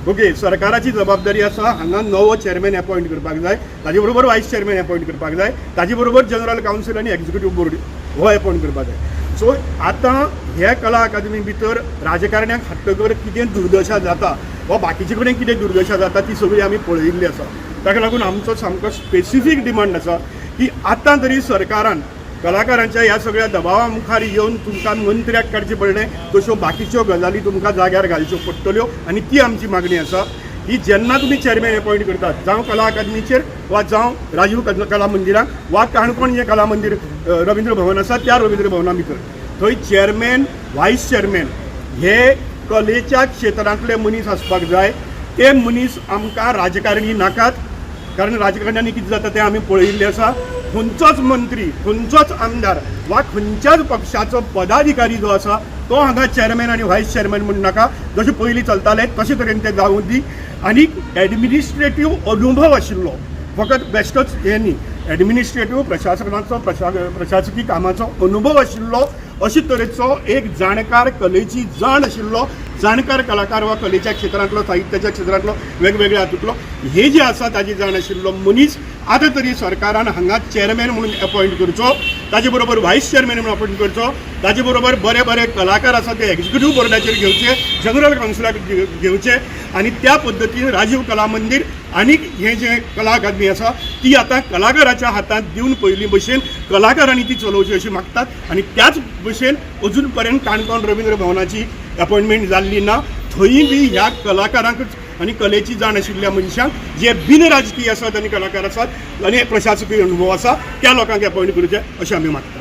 Okay, सरकाराची जबाबदारी आसा हांगा नवो चेअरमॅन अपॉयंट करपाक जाय, ताजे बरोबर वायस चेअरमॅन अपॉयंट करपाक जाय, ताजे बरोबर जनरल कावन्सील आनी एक्झिक्युटीव बोर्ड हो अपॉयंट करपाक जाय. सो आतां हे कला अकादमी भितर राजकारण्यांक हाडटकर कितें दुर्दशा जाता वा बाकीचे कडेन कितें दुर्दशा जाता ती सगळी आमी पळयिल्ली आसा. ताका लागून आमचो सामको स्पेसिफीक डिमांड आसा की आतां तरी सरकारान कलाकारांच्या ह्या सगळ्या दबावा मुखार येवन तुमकां मंत्र्याक काडचें पडलें, तश्यो बाकीच्यो गजाली तुमकां जाग्यार घालच्यो पडटल्यो. आनी ती आमची मागणी आसा की जेन्ना तुमी चेअरमॅन अपॉयंट करतात, जावं कला अकादमीचेर वा जावं राजीव कला मंदिराक वा काणकोण जें कला मंदीर रवींद्र भवन आसा त्या रवींद्र भवना भितर, थंय चेअरमॅन, वायस चेअरमॅन हे कलेच्या क्षेत्रांतले मनीस आसपाक जाय. ते मनीस आमकां राजकारणी नाकात, कारण राजकारण्यांनी कितें जाता तें आमी पळयिल्लें आसा. खंयचोच मंत्री, खंयचोच आमदार वा खंयच्याच पक्षाचो पदाधिकारी जो आसा तो हांगा चेअरमॅन आनी व्हायस चेअरमॅन म्हूण नाका. जशें पयलीं चलतालें तशें तरेन तें जावूं दी. आनी एडमिनिस्ट्रेटीव अनुभव आशिल्लो, फकत बेश्टोच हें न्ही, एडमिनिस्ट्रेटीव प्रशासनाचो, प्रशासकी कामाचो अनुभव आशिल्लो, अशे तरेचो एक जाणकार, कलेची जाण आशिल्लो जाणकार कलाकार वा कलेच्या क्षेत्रांतलो, साहित्याच्या क्षेत्रांतलो, वेगवेगळ्या हातूंतलो हे जे आसा ताजी जाण आशिल्लो मनीस आतां तरी सरकारान हांगा चेअरमॅन म्हणून अपॉयंट करचो, ताजे बरोबर व्हायस चेअरमॅन म्हणून अपॉयंट करचो, ताजे बरोबर बरे बरे कलाकार आसा ते एक्झिक्युटीव बोर्डाचेर घेवचे, जनरल कावन्सिलाक घेवचे आनी त्या पद्दतीन राजीव कला मंदीर आनी हें जें कला अकादमी आसा ती आतां कलाकाराच्या हातांत दिवन पयलीं भशेन कलाकारांनी ती चलोवची अशी मागतात. आनी त्याच भशेन अजून पर्यंत काणकोण रवींद्र भवनाची अपॉयंटमेंट जाल्ली ना. थंय बी ह्या कलाकारांकच आनी कलेची जाण आशिल्ल्या मनशांक जे बिन राजकीय आसात आनी कलाकार आसात आनी प्रशासकीय अनुभव आसा त्या लोकांक अपॉयंट करचे अशें आमी मागतात.